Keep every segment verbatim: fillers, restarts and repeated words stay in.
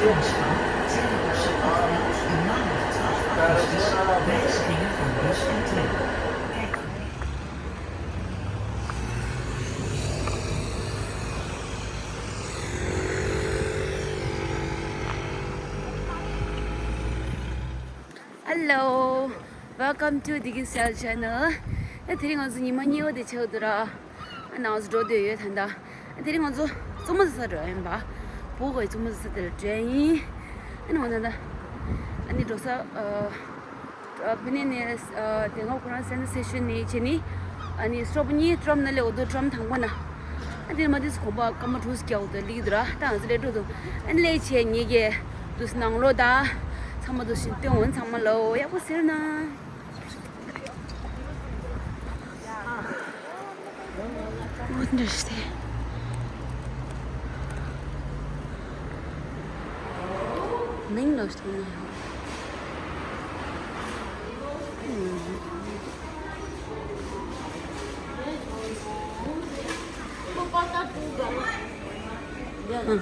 Hello, welcome to Digicel channel. ད་དེ་རིང་ང་ཚོ་ཉི་མ་གཉིས་པ་དེ་ཆགས་འདུག་ར། ཨ་ནང་ཚོ་འགྲོ་འདོད་ཡོད་ད་ལྟ། ཨ་དེ་རིང་ང་ཚོ་གཙང་མ་བཟོ་ས་འགྲོ་ཡིན་པ། བོད་ཀྱི་གཙང་མ་བཟོ་ས་དེ་ལ་འགྲོ་ཡིན། ཨ་ནི་ང་ད་ལྟ་ཨ་ནི་འགྲོ་ས་ཨ། ཨ་ཕ་ནི་ནས་ཨ་དེ་སྔ་ཁོ་རང་སེན་ཊར་སི་ཊེ་ཤན་ནས་བྱས་ནི། ཨ་ནི་སི་ཊོབ་གཉིས། ཊམ་ནང་སླེབས་འོ་དོ་ཊམ་དང་པོ་ན། ཨ་དེ་མ་དེ་སུ་གོམ་པ་སྐར་མ་དྲུག་བརྒྱ་འོ་དོ་སླེབས་ཀྱི་འདུག་ར། ད་ང་ཚོ་སླེབས་འགྲོ་འདུག་ཨ་ནི་སླེབས་བྱས་ངེད་ཀྱི་དུས་ནང་ལོ་ད་ཚང་མ་དུ་ཞིག་སྟོན་འོན་ཚང་མ་ལོ་ཡག་པོ་ཟེར་ན། འོ་འདྲ་ཞིག་སྟེ། མིང་ལོ་སྟོན་ན་ཡང་།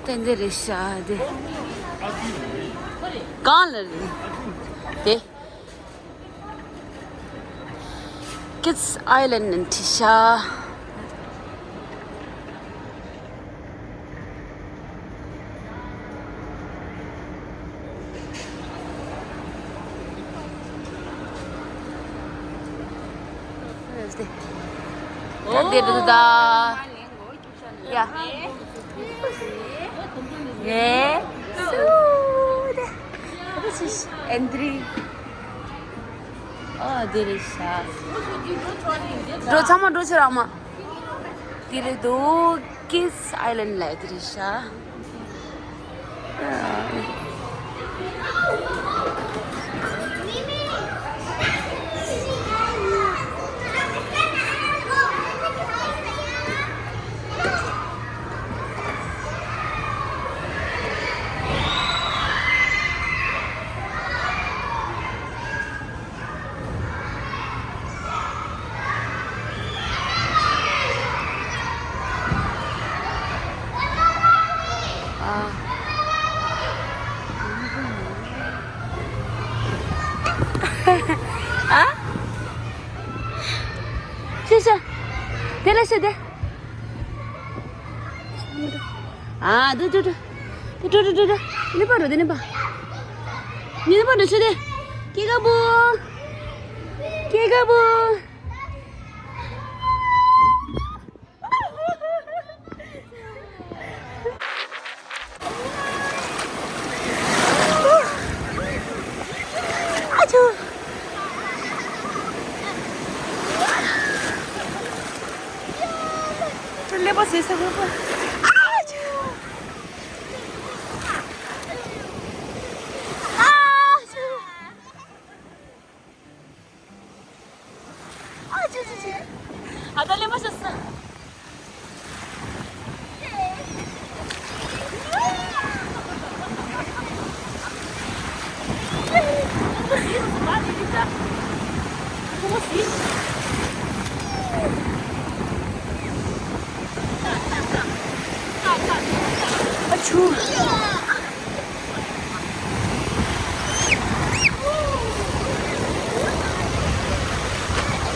ཏན་ཏན་རེད་ཤག་དེ། གང་ལ་རེད་དེ། Kids Island ནས་བྲིས་ཤག་ད་དེ་རུ་ད། ཡ། ཡེ། སུ་དེ། This is Andri. ཨོ་དེ་རེད་ཤག་འགྲོ་ཚང་མ་འགྲོ་ཕྱིར་ཨ་མ། དེ་རེད་འདུག Kids Island ལ་དེ་རེད་ཤག་ཨ། ཤ་ཤ། དེ་ལ་ཤ་དེ། ཨ། དེ་དེ་དེ། དེ་དེ་དེ་དེ། ནི་པ་རོ་དེ་ནི་པ། ནི་པ་རོ་ཤ་དེ། ཀེ་ག་བུ། ཀེ་ག་བུ། ཨ་ཅོ། ཀླད་པ་ཟེར་ས་ཧོ་ཧོ། ཨ་ཅོ། ཨ་ཅོ། ཨ་ཅོ་ཅོ་ཅོ། ཨ་ད་ལེ་མ་ཤ་ས། ཨ་ཆུ།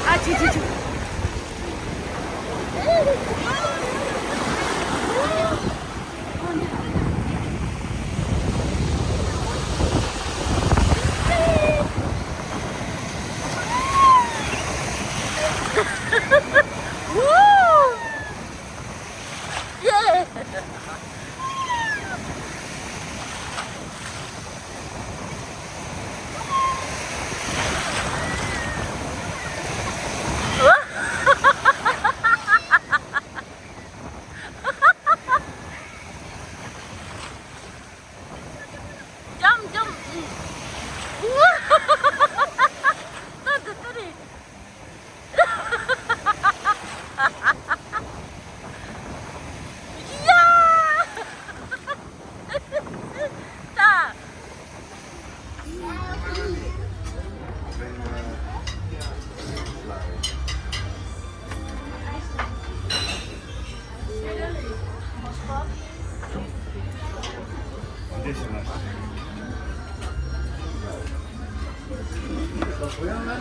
ཨ་ཆུ་ཆུ་ཆུ།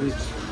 ལས་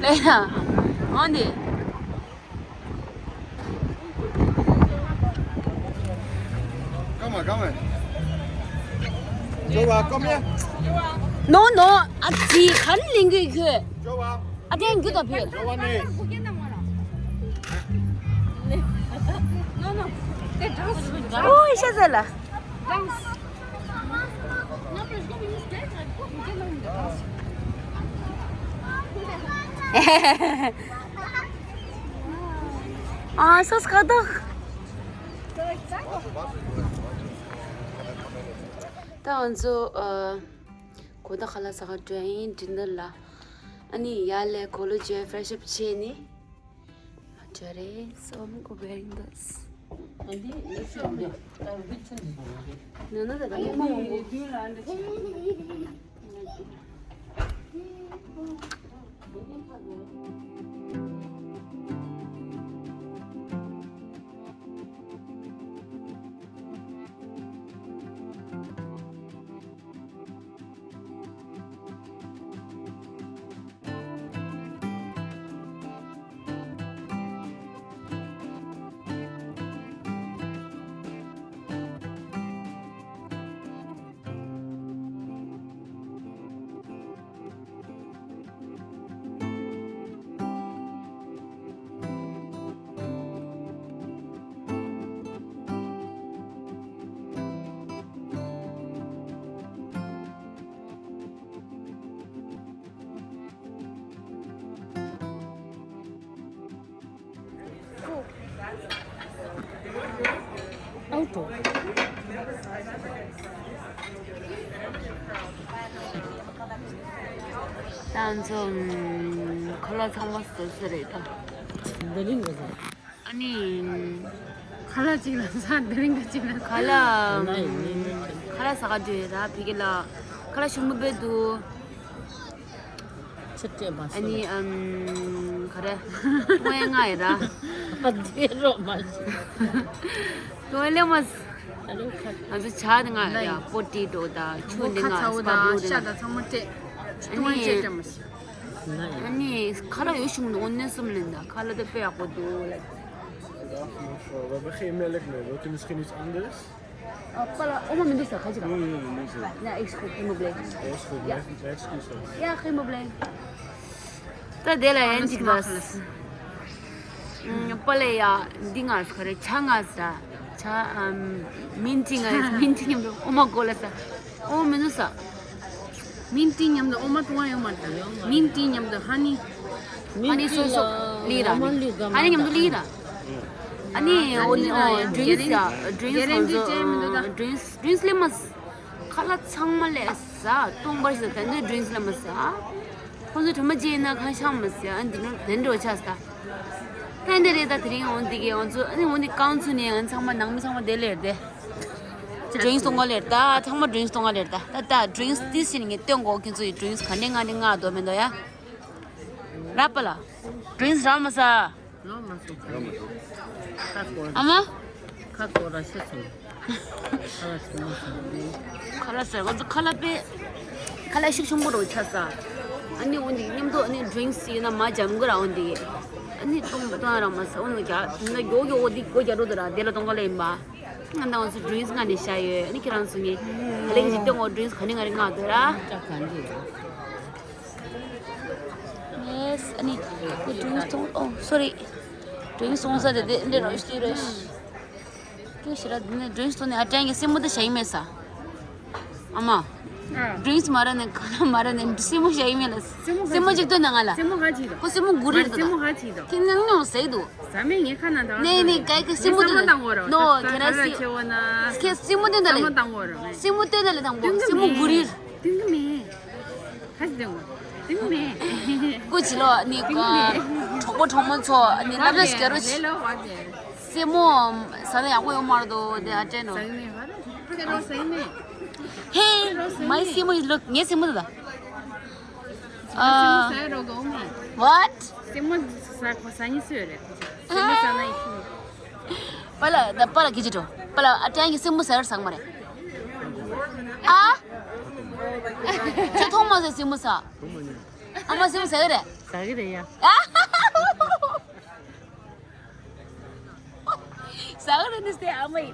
ཡ། འོན་ཏེ། ཀ་མ་ཀ་མ། ཇོ་བ་ཀ་མ། ནོ་ནོ། ཨ་ཙི། ག་རེ་ལེན་གི་ཁྱོད། ཇོ་བ། ཨ་དེ་འགྱུར་དང་བུ། ཇོ་བ་ནི། ཨོ་ཤ་ཟ་ལ། ཨ་སོ་སྐད་དག་ད་ང་ཚོ་ཨ་གོ་ད་ཁ་ལག་ཟ་ག་འགྲོ་ཡིན། ཌི་ནར་ལ། ཨ་ནི་ཡར་ལ་གོ་ལོ་ཇེ་ཕེ་རེ་ཤི་ཨབ་བྱས་ནི། Today, so I'm wearing this. No, no, no, no. ད་ང་ཚོ་ཁ་ལག་ཚང་མ་ཟ་ས་རེད་ད། འདི་རིང་གི་ཟ། ཨ་ནི། ཁ་ལག་གཅིག་ལ་ཟ། དེ་རིང་ག་གཅིག་ལ་ཟ། ཁ་ལག་ཁ་ལག་ཟ་ག་འགྲོ་ཡོད་ར། ཕ་གི་ལ་ཁ་ལག་ཞིམ་པོ་དཔེ་འདུག་ཕྱིར་སྤྲད་མ་ཨ་ནི། ཨམ། ག་རེ། ཏོང་ཡ་ང་ཡོད་ར། ཨ་དེ་རོ་མ་ཏོང་ཡ་ལེ་མ། ང་ཚོ་ཇ་དེ་ང་ཡོད་ར། པོ་ཏེ་ཏོ་དང་ཆུ་དེ་ང་ཡོད། སི་པ་རུ་དེ་ང་ཡོད། ཤ་དང་ཚང་མ་སྤྲད། ཨ་ནི། ཨ་ནི་ཁ་ལག་ཡོད་བྱུང་འདུག་དངོས་གནས་གསུམ་ལེན་ད། ཁ་ལག་དེ་དཔེ་ཡག་པོ་འདུག་ལ། Wat begin melk mee? Wilt u misschien iets anders? ཨ་པ་ལ་ཨོ་མ་མི་འདུག་ས་ཁ་ཅིག་ཨ། ཡ་ཨེག་སི་ཁོ་ཁེ་མོ་བླེ། ཡ་ཁེ་མོ་བླེ། ད་དེ་ལ་ཡན་ཅིག་ལ། པ་ལེ་ཡ་འདི་ང་ས་ཁ་རེ་ཆ་ང་ས། ཆ་ཨམ་མིན་ཅི་ང་མིན་ཅི་ཉམས་འདུག་ཨོ་མ་གོ་ལ་ས། ཨོ་མི་འདུག་ས། མིན་ཊི་མཉམ་དུ་ཨོ་མ་བཏུང་བ་ཡོད་མ་རེད། མིན་ཊི་མཉམ་དུ་ཧ་ནི། ཧ་ནི་སོ་སོ་ལི་ར་ནི། ཧ་ནི་མཉམ་དུ་ལི་ར། ཨ་ནི་ཨོ་ནི་ཨོ་ཌི་རིང་སི་ཡ་ཌི་རིང་སི་ཁོང་ཚོ་ཌི་རིང་སི་ཌི་རིང་སི་ལེ་མ་ས། ཁ་ལག་ཚང་མ་ལས་ས་སྟོང་པར་ཞིག་ད་ནི་ཌི་རིང་སི་ལེ་མ་ས། ཁོང་ཚོ་གྲོ་མ་བརྗེས་ན་ཁ་ཤང་མ་ས། ཨ་ནི་འདི་ནོ་དེ་འགྲོ་ཆ་ས། ད་འདི་རེད། ད་དེ་རིང་འོང་འདི་གའི་ང་ཚོ་ཨ་ནི་འོང་འདི་རྐང་ཚུགས་ནས་ང་ཚང་མ་ནང་མི་ཚང་མ་བསྡད་ལེར་བསྡད། ཌི་རིང་སི་གཏོང་ག་ལེར་ད། ཚང་མ་ཌི་རིང་སི་གཏོང་ག་ལེར་ད། ད་ད་ཌི་རིང་སི་ཏིས་ཞིག་ངས་སྟོན་གོ། ཁྱོད་ཚོ་ཡི་ཌི་རིང་སི་ག་འདྲས་ང་འདྲས་མངགས་འདུག་མི་འདུག་ཡ། ར་པ་ལ། ཌི་རིང་སི་རག་མ་ས། རག་མ་སོང་། རག་མ་སོང་། ཁ་སྐོར། ཨ་མ། ཁ་སྐོར་ར་ཤི་སོང་། ཁ་ལག་ཞིམ་པོ་སོང་། ཁ་ལག་ཟེར་ང་ཚོ་ཁ་ལག་དཔེ། ཁ་ལག་ཤུགས་ཆེན་པོ་རུ་ཆགས་ས། ཨ་ནི་འོ་འདི་མཉམ་དུ་ཨ་ནི་ཌི་རིང་སི་ཡིན་ན་མ་འཇམ་གི་ར་འོ་འདི། ཨ་ནི་གཏོང་གཏོང་རག་མ་ས། འོ་ནི་རྒྱ་ད་མགྱོགས་མགྱོགས་འོ་འདི་སྒོ་རྒྱག་འགྲོ་འདི་ར། དེ་ལ་གཏོང་ག་ལ་ཡིན་པ། ང་ད་ང་ཚོ་ཌི་རིང་སི་མངགས་ནས་བཞག་ཡོད། ཨ་ནི་ཁྱེད་རང་ཚོ་ངས་ག་ལེ་གི་ཅིག་སྟོན་གོ། ཌི་རིང་སི་ག་ནས་ག་རེ་མངགས་འདུག་ར། ཡེས། ཨ་ནི་ཁོ་ཌི་རིང་སི་གཏོང་། ཨོ་སོ་རི། ཌི་རིང་སི་གཏོང་ས་དེ་དེ་འདྲ་རོ་ཤི་རོ་ཤི། དེ་ཤི་ར་འདི་ནས་ཌི་རིང་སི་གཏོང་ནས་ཨ་ཀྲན་གྱི་སེན་མོ་དེ་བྱ་ཡིན་མེད་ས། ཨ་མ། ཨ། ཌིང་སི་མ་རག་ནས་གང་ལ་མ་རག་ནས་སེན་མོ་བཞག་ཡིན་མེད་ལ། སེན་མོ་ག་སེན་མོ་ཅིག་སྟོན་ན་ང་ལ། སེན་མོ་ག་ཅིག་དང་། ཁོ་སེན་མོ་མགོ་རིལ་འདུག་ད། སེན་མོ་ག་ཅིག་དང་། ཁྱེད་ནང་ཉོ་ཟེར་འདུག་ཟ་མེད་ངས་ཁ་ནང་དང་། ནས་ནས་ག་གི་སེན་མོ་དེ་ལ་ནོ་ཁྱེད་རང་སེན་ཁྱེད་སེན་མོ་སྟོན་ད་ལེ། སེན་མོ་སྟོན་ད་ལེ་དང་པོ་སེན་མོ་མགོ་རིལ། སྟོན་གི་མེད། ཁ་ཅིག་སྟོན་གོ། སྟོན་གི་མེད། ཀུ་ཅི་ལོ་ནི་གྲོགས་པོ་གྲོགས་མོ་ཚོ་ནི་སློབ་གྲྭ་ཞིག་རོ་ཞིག་སེན་མོ་ཟ་ན་ཡག་པོ་ཡོད་མ་རེད་དོ་དེ་ཨ་ཅེ་ནོ། ཟ་གི་མེད་བ་ར། ཁྱེད་རང་ཟ་གི་མེད། Hey, my སེན་མོ་is look ངའི་སེན་མོ་དེ་ད། ཨ། སེན་མོ་ཟ་ཡ་རོ་གོ་མེད། What? སེན་མོ་ཟ་ཁོ་ཟ་ཉི་སུ་ཡོད་རེད། སེན་མོ་ཟ་ན་ཡི་ཤུ། པ་ལ་ད་པ་ལ་ཁྱི་ཅི་འགྲོ། པ་ལ་ཨ་ཏྲན་གྱི་སེན་མོ་ཟ་ཡར་ཟག་མ་རེད། ཨ། ཁྱོད་ཐོག་མ་ཟ་སེན་མོ་ཟ། ཨ་མ་སེན་མོ་ཟ་གི་རེད། ཟ་གི་རེད་ཡ། ཟ་གི་རེད་ནི་སྟེ་ཨ་མ་ཡི།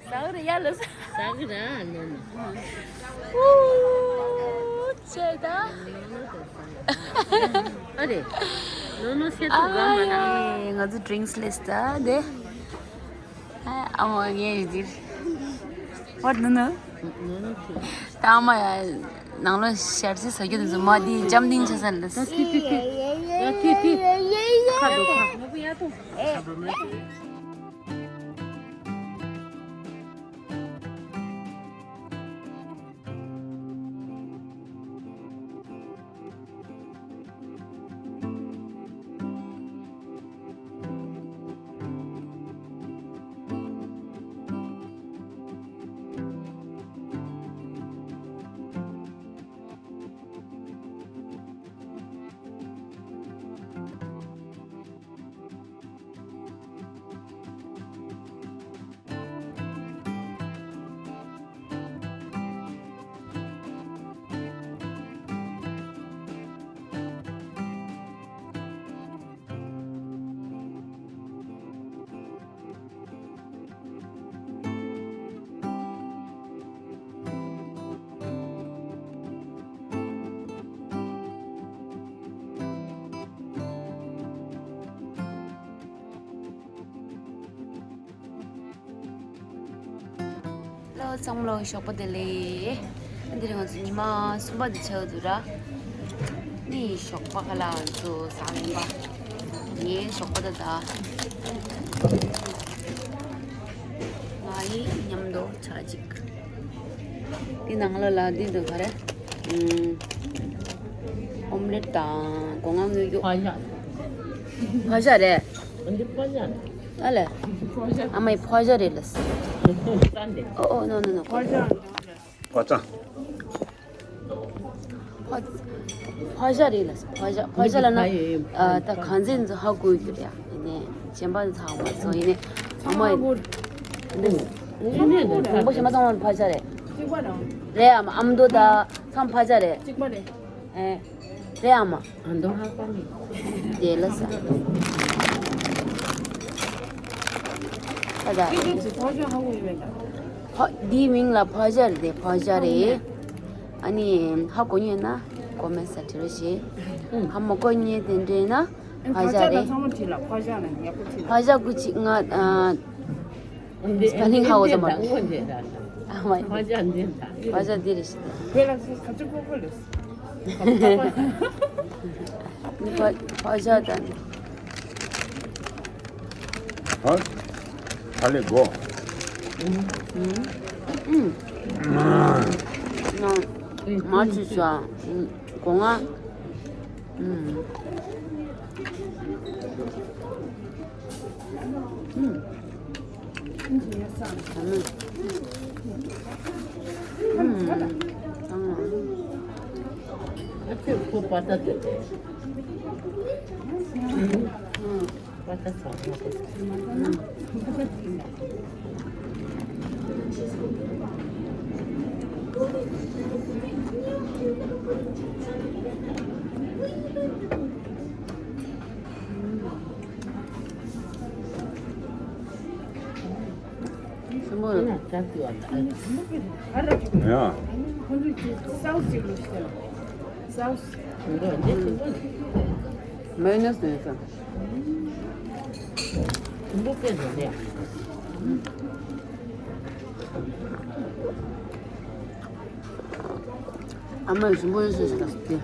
ཟ་གི་རེད་ཡ་ལ་ཟ། ཟ་གི་རེད་ཨ་ནོ་ནོ། ཨུ་ཅེ་ད། ཨ་རེད། ནོ་ནོ་སེ་ཐུ་ག་མ་ན། ཨ་ཡེ་ང་ཚོ་ཌིང་སི་ལེས་ད་དེ། ཨ་མ་ངས་འདིར། What ནོ་ནོ། ནོ་ནོ་ཁྱོད། ད་ཨ་མ་ཡ་ནང་ལོ་ཤར་སི་ཟ་རྒྱུ་དེ་ཚོ་མ་དེ་འཇམ་ཐིང་ཆ་ས་ལ། ད་ཁྱོད་ཁྱོད་ཁྱོད། ཡ་ཁྱོད་ཁྱོད། ཁ་འདུག་ཁ། ལོ་ཚང་མ་ལོ་ཞོགས་པ་བདེ་ལེགས། འདིར་ང་ཚོ་ཉི་མ་གསུམ་པ་འདི་ཆགས་འདུག་ར། ནི་ཞོགས་པ་ཁ་ལག་ཚོ་ཟ་ཡིན་པ། ངའི་ཞོགས་པ་ད་ད། ང་ཡི་མཉམ་དུ་ཆ་གཅིག་འདི་ནང་ལ་ལ་འདི་འདུག་ག་རེ། ཨོམ་ལེ་ཊི་དང་སྒོ་ང་དངོས་རྒྱུ། ཕ་ཤ། ཕ་ཤ་རེད། འདི་ཕ་ཤ་རེད། ཨ་ལེ། ཨ་མའི་ཕོ་ཤ་རེད་ལ། ཨོ་ཨོ་ནོ་ནོ་ནོ། ཕོ་ཤ། ཕོ་ཤ་རེད་ལ། ཕོ་ཤ་ཕོ་ཤ་ལ་ན། ད་གང་ཚེ་ཚོ་ཧ་གོ་གི་རེད་ཡ། ཡིན་ནས་གཞན་པ་ཚོ་ཧ་གོ་མ་སོང་ཡིན་ནས། ཨ་མ་ཡིན། རིན་པོ་ཆེ་མ་ཚང་མ་ཕོ་ཤ་རེད། རེད་ཨ་མ་ཨ་མདོ་ད་ཚང་ཕོ་ཤ་རེད། ཨེ། རེད་ཨ་མ། ཨ་མདོ་ཧ་གོ་མི། དེ་ལ་ས། ད་ད། ཕ། འདིའི་མིང་ལ་ཕ་ཤ་རེད་དེ་ཕ་ཤ་རེད། ཨ་ནི་ཧ་གོ་མཁན་ཡོད་ན་ཀོ་མེན་སི་བྲིས་རོགས་བྱེད། ཧ་མ་གོ་མཁན་དེ་འདྲ་ཡིན་ན་ཕ་ཤ་རེད། ཕ་ཤ་ཀུ་ཅི་ང་། སི་པེ་ལིང་ཧ་གོ་ཙམ་མ་རེད། ཨ་མ། ཕ་ཤ་འདི་ད། ཕ་ཤ་འདི་རེད་ཤི། ཕ། ཕ་ཤ་དང་། ཧ། ཨ་ལེ་གོ། ཨུམ། ཨུམ། ཨུམ། ནང་མ་ཆུ་ཤ། སྒོ་ང་། ཨུམ། ཨུམ། ཡ། མའི་ནི་སི་ནས་སོང་། ཞིམ་པོ་དཔེ་བཟང་ལེ། ཨ་མས་ཞིམ་པོ་ཡོད་ཟེར་ཞིག་ལ་ཟེར་ཏེ།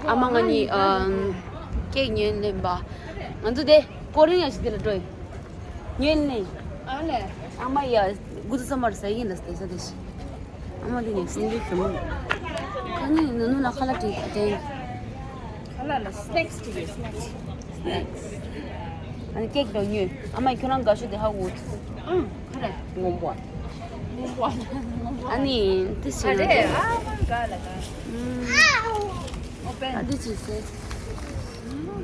ཨ་མ་ང་གཉིས་ཨ། ཀེག་ཉོས་ལེན་པ། ང་ཚོ་དེ་ཀོ་རིན་ཡ་ཞིག་དེ་ལ་འགྲོ་ཡི། ཉོས་ལེན། ཨ་ལས། ཨ་མ་ཡ་དགུ་ཚོ་ཚང་མར་ཟ་ཡིན་ལ་སྟེ་ས་དེ་ཞིག་ཨ་མ་དེ་ཉོས་སོང་། འདི་གི་མོ། ཁ་ཉིན་ནུ་ནུ་ལ་ཁ་ལག་དྲིས་དྲན། ཁ་ལག་ལ་སི་ནེག་སི་དྲིས་ཡོད། སི་ནེག་སི། ཨ་ནི་ཀེག་དང་ཉོས། ཨ་མ་ཁྱོད་རང་དགའ་ཤོས་དེ་ཧ་གོ། ཨང་། ཁ་རེ། སྔོན་པོ། སྔོན་པོ། སྔོན་པོ། ཨ་ནི་དེ་ཞིག་ཨ་རེ། ཨ་མ་ག་ལ་ག་ཨུམ། ཨོ་པན། ཨ་འདི་ཅི་ཟེར། སྔོན་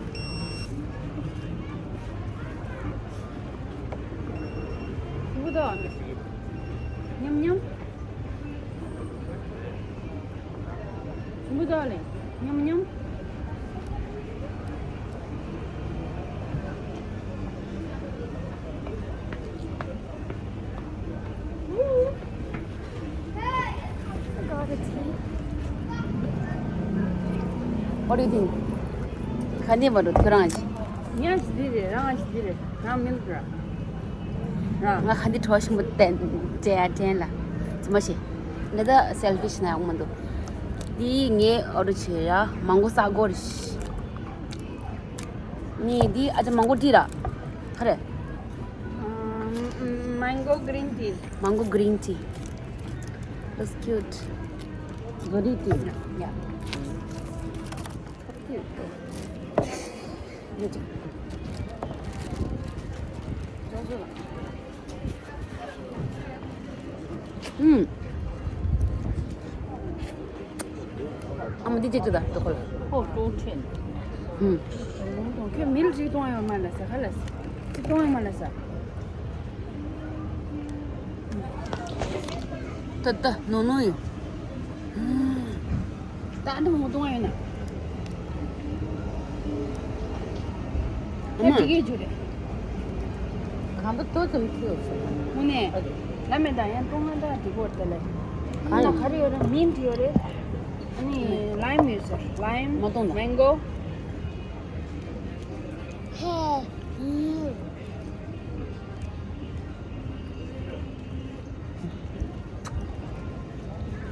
པོ་དང་། ཉམ་ཉམ། མུ་ཏོག་ལེ། ཉམ་ཉམ། What do you think? ག་འདི་མ་འགྲོ་ཁྱོད་རང་ཞིག་ངས་ཞིག་འདི་རེད། རང་ཞིག་འདི་རེད། རང་མིལ་ར། ང་ཧ་འདི་བྲོ་ཞིམ་པོ་བསྟན་བྱས་ཡ་དྲན་ལ། ཙི་མ་ཤེས། ང་ད་སེལ་ཕི་ཤི་ན་ཡོང་མ་འདུག་འདི་ངས་ཨོ་ཌར་བྱས་ཡ་མང་གོ་ས་གོ་རེད། ནི་འདི་ཨ་ཅག་མང་གོ་ཏི་ར། ག་རེ། Mango green tea. Mango green tea. Looks cute. Very cute. Yeah. ཨུམ། ཨ་མ་འདི་ཅིག་ཅིག་ད་དོ་ཁོ་ལ། ཁོ་ཀྲོ་ཁྲེན། ཨུམ། ཁྱོད་མིལ་ཅིག་གཏོང་ཡོད་མ་ལ་ས་ཁ་ལ་ས། ཅིག་གཏོང་ཡོད་མ་ལ་ས། ད་ད་ནོ་ནོ་ཡོད། ད་འདི་མོ་གཏོང་ཡོད་ན། ཨ་མ། ད་འགྲིག་གི་རྒྱུ་རེད། གང་ལྟར་ཏོག་ཙམ་ཁྱོད་སོང་། དངོས་གནས། ལ་མེ་ད་ཡང་གཏོང་ང་ད་འགྲིག་གོ་ད་ལེ། གང་ལ་ག་རེ་ཡོད་རེད། མིན་ཊི་ཡོད་རེད། ཨ་ནི་ལའིམ་ཡོད་ཟེར། ལའིམ། མ་གཏོང་ད། མེང་གོ།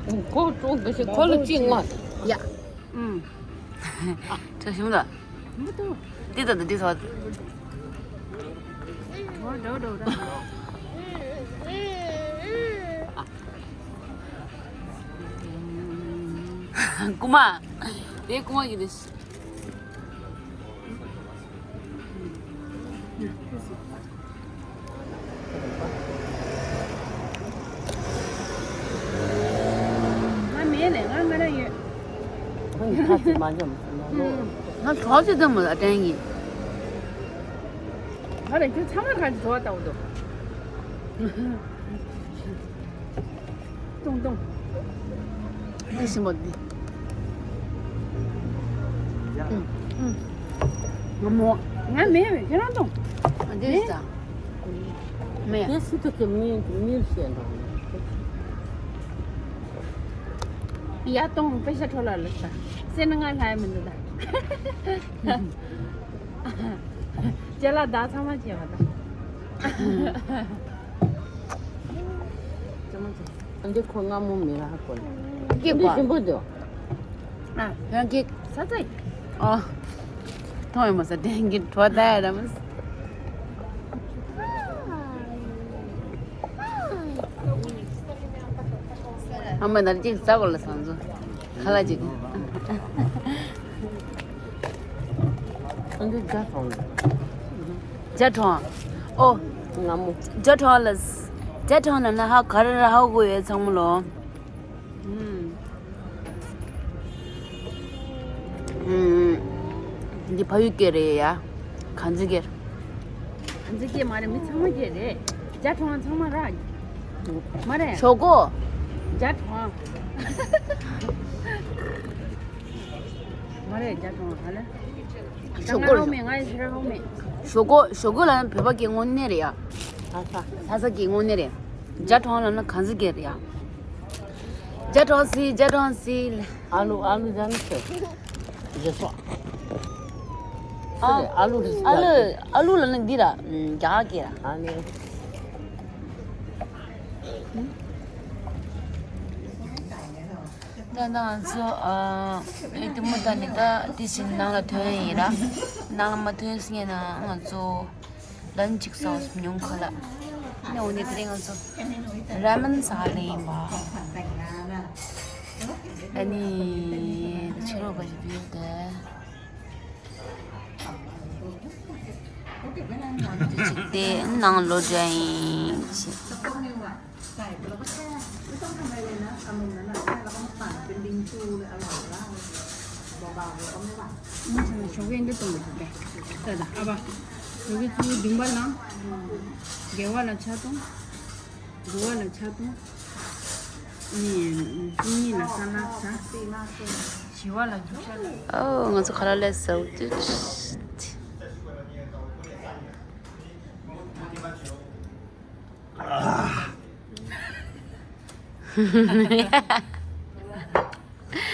ཧེ། ཁོ་ཀྲོང་གི་ཞིག་ཁོ་ལ་ཅིག་ངོ་། ཡ། ཨུམ། ཁྲ་ཞིམ་ལ། མི་འདུག་འདི་ད་འདི་ཚོ། འགྲོ་འགྲོ་འགྲོ་འགྲོ། རྐུ་མ། དེ་རྐུ་མ་ཡིན་ནི། ང་མེད་ལས། ང་ང་རང་ཡོད། ཁོ་ནི་ཁ་ཚིག་མ་འཇོམས་སུ་ནོར་ལོ། ང་གྲོགས་ཅིག་དང་མོ་ལ་དྲན་གྱི། ང་ལ་ཁྱོད་ཚང་མ་ག་ཅིག་གྲོགས་ལྟ་བུ་འདུག་ཏུང་ཏུང་། འདི་ཞིམ་པོ་འདི། ཨུམ། ཨུམ། ང་མོ། ང་མེད་མེད་ཁྱེད་རང་གཏོང་། ཨ་འདི་རེད་ད། མེད། དེ་སི་ཏུ་ཀེ་མི་མིར་ཤེས་འགྲོ། ཡ་གཏོང་། པེ་ཤ་འཕྲོ་ལ་ལུག་ད། སེ་ན་ང་ལྷ་ཡ་མི་འདུག་ད། ཅ་ལག་ད་ཚང་མ་བྱས་པ་ད། ཙམ་ཙམ། འདི་ཁོ་སྔ་མོ་མི་ར་ཧ་གོ་ལ། སྐྱེ་འདི་གོ་ཞིམ་པོ་འདུག་ཨ། ཡང་སྐྱེ། ས་ཚ། ཨ། མཐོང་ཡོད་མ་ས་དྲན་གྱི་བྲོ་ད་ཡ་ར་མ་ས། ཨ་མ་ནར་གཅིག་ས་གོ་ལ་སང་ཚོ། ཁ་ལག་ཅིག་ཨ་འདི་ཇ་གྲོང་། ཇ་གྲོང་། ཨོ། སྔ་མོ། ཇ་གྲོང་ལ། ཇ་གྲོང་ལ་ན་ཧ་ག་རེ་ར་ཧ་གོ་ཡོད་ཚང་མ་ལོ། ཨུམ། ཨུམ། འདི་ཕ་ཡུལ་སྐད་རེད་ཡ། གངས་ཅན་སྐད། གངས་ཅན་སྐད་མ་རེད། མི་ཚང་མ་སྐད་རེད། ཇ་གྲོང་ཚང་མ་ར། མ་རེད། ཞོག་གོ། ཇ་གྲོང་། མ་རེད། ཇ་གྲོང་ཧ་ལས། ཞོག་ཀོ་རེད། ཞོག་ཀོ་ཞོག་ཀོ་ལབ་ན་བོད་པ་གི་དངོས་གནས་རེད་ཡ། ལྷ་ས་གི་དངོས་གནས་རེད། རྒྱ་གྲོང་ལབ་ན་གང་ཟིག་གི་རེད་ཡ། རྒྱ་གྲོང་སི་རྒྱ་གྲོང་སི། ཨ་ལུ་ཨ་ལུ་ཟ་ནི་ཟེར། རྗེས་སོ། ཨ་ཨ་ལུ་རེད། ཨ་ལུ་ཨ་ལུ་ལབ་ན་འདི་ར་རྒྱ་གི་ར། ཨ་ནི། ད་ང་ཚོ་ཨ་ཨེ་དེ་མོ་ད་ནི་ད་དེ་བཞིན་ནང་ལ་ཐོན་ཡིན་ར། ནང་ལ་མ་ཐོན་སྔོན་ན་ང་ཚོ་ལན་ཅིག་ཟ་བ་ཉུང་ཁ་ལ། ནི་འོ་ནི་དེ་རིང་ང་ཚོ་ར་མེན་ཟ་ལེ་ཡིན་པ། ཨ་ནི་ཕྱི་ལོགས་པ་ཞིག་བིའུ་དེ། དེ་ནང་ལོ་འདྲ་ཡིན། ཞོགས་ཀས་འདི་གཏོང་གི་འདུག་གས། ད་ད་ཨ་ཕ། ཞོགས་ཀས་ཆུ་ཚོད་བདུན་པ་ལ། དགེ་བ་ལ་ཆ་གཏོང་། དགུ་བ་ལ་ཆ་གཏོང་། གཉིས། གཉིས་ལ་ས་ལ་ཟ། བཞི་བ་ལ་རྒྱུག་ཤར་ལ། ཨོ་ང་ཚོ་ཁ་ལག་ལས་ཟ་འུ་ཏུ།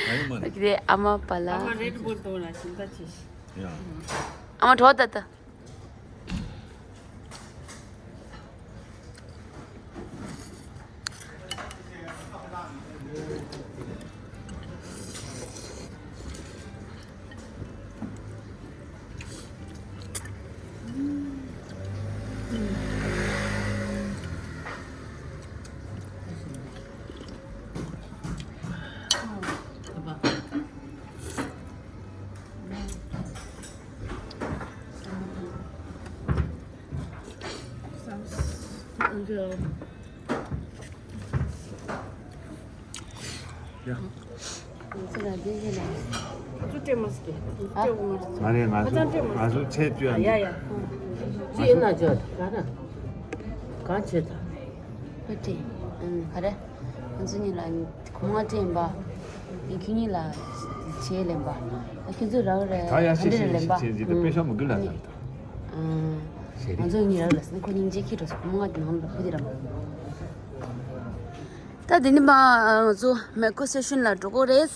ཨ་ཡོ་མ་ནི། ཨ་མ་པ་ལ། ཨ་མ་རེད་བོལ་ཏོ་ལ་ཞིང་ད་ཆེ་ཤི། ཡ། ཨ་མ་གྲོགས་ད་ད། ང་རེ་ང་ཚོ་ང་ཚོ་ཚེ་བཅུ་ཡ་ཡ། ཅི་ཡིན་ན་བརྗོད་ག་རེ་ག་བྱེད་ད། ཨ་ཏི། ཨང་ག་རེ། ང་ཚོ་གཉིས་ལ་གོང་མ་སྤྲད་པ། ཨེ་ཁྱོད་གཉིས་ལ་བྱེད་ལེན་པ། ཨ་ཁྱོད་ཚོ་རག་རེད། ད་ཡ་ཤེས་ཤེས་ལེན་པ། ཤེས་ཤེས་ད་དཔེ་ཤ་མོ་གི་ལ་ད། ཨང་། ང་ཚོ་གཉིས་རག་ལ་སི་ཁོ་སྙིང་རྗེ་ཁྱི་འགྲོ་སོང་ཁོ་མོ་ང་གི་ནང་ལ་ཕུ་དེ་ར། ད་དེ་ནི་མ་ང་ཚོ་མེ་ཀོ་སི་ཊེ་ཤན་ལ་འགྲོ་གོ་རེད།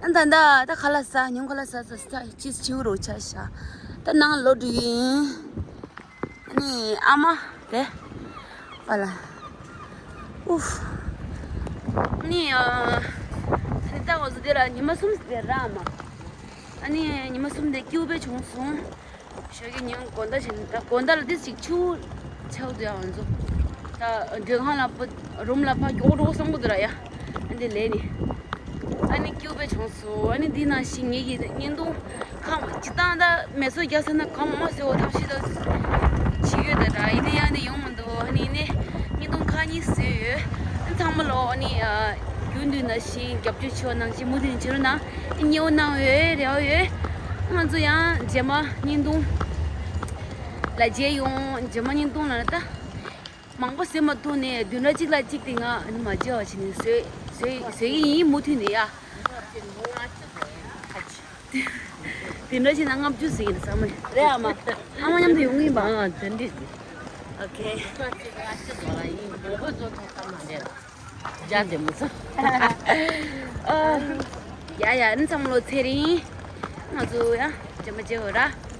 ཨ་ད་ད་ད་ཁ་ལག་ཟ་ཉུང་ཁ་ལག་ཟ་ཟ་ཟ་ཅིས་བྱིའུ་རོ་ཆ་ཤ། ད་ནང་ལོག་འགྲོ་ཡིན། ཨ་ནི་ཨ་མ་དེ་པ་ལ། ཨུཧ། ཨ་ནི་ཨ་ནི་ད་ང་ཚོ་དེ་ལ་ཉི་མ་གསུམ་ཟེར་ར་ཨ་མ། ཨ་ནི་ཉི་མ་གསུམ་དེ་སྐྱིད་པོ་དཔེ་བྱུང་སོང་། ཞོགས་ཀྱི་ཉིན་དགོང་དག་བཞིན་ད་དགོང་དག་ལ་དེ་ཅིག་ཆུ་ཆག་འདུག་ཡ་ང་ཚོ། ད་མགྲོན་ཁང་ལ་པ་རུམ་ལ་ཕ་མགྱོགས་འགྲོ་བསམ་གི་འདུག་ར་ཡ། ཨ་འདི་ལས་ནི། ཨ་ནི་སྐྱིད་པོ་དཔེ་བྱུང་སོང་། ཨ་ནི་འདི་ནང་བཞིན་ངེད་ཀྱི་བརྙན་ཐུང་ཁམས་སྤྱི་བཏང་ད་མེ་སོ་རྒྱ་ས་ན་གམ་མ་ཟེར་བ་ཐབས་ཤེས་ད་བྱེད་ཡོད་ད་ར། ཡིན་ནའི་ཡང་འདི་ཡོང་མི་འདུག་ཨ་ནི་ནི་བརྙན་ཐུང་ཁག་གཉིས་བཟོས་ཡོད། ཨ་ཚང་མ་ལོ་ཨ་ནི་རྒྱུན་དུ་ནང་བཞིན་རྒྱབ་སྐྱོར་བྱེད་པ་ནང་བཞིན་མུ་མཐུད་བྱེད་རོགས་གནང་། ཨ་མཉེས་པོ་གནང་ཡོད་རེ་བ་ཡོད། ང་ཚོ་ཡང་རྗེས་མ་བརྙན་ཐུང་ལ་མཇལ་ཡོང་། རྗེས་མ་བརྙན་ཐུང་ལ་ད་མང་པོ་བཟོས་མ་ཐུབ་ནས་བདུན་ཕྲག་གཅིག་ལ་གཅིག་དེ་ང་ཨ་ནི་མ་མཇལ་བ་བྱས་ནས་བཟོས་བཟོས་བཟོས་ཀྱི་ཡིན་མུ་མཐུད་ནས་ཡ། དེ་འདྲ་བྱས་ན་ལྔ་བཅུ་ཟིན་ཡིན་བསམ་མེད་རེད་ཨ་མ། ཨ་མ་མཉམ་དུ་ཡོང་གི་ཡིན་པ། ཨ་དེ་འདྲ་ཟིན། ཨོ་ཁེ། ལྔ་བཅུ་ཟིན་ལ་ཡིན་མགོ་སྐོར་ཚོ་ཐོག་ཁ་མ་འདྲེན། རྒྱ་དེ་མོ་ཚོ། ཨ། ཡ་ཡ་ཨ་ནི་ཚང་མ་ལོ་ཚེ་རིང་། ང་ཚོ་ཡ་རྗེས་མ་མཇལ་བ་ར།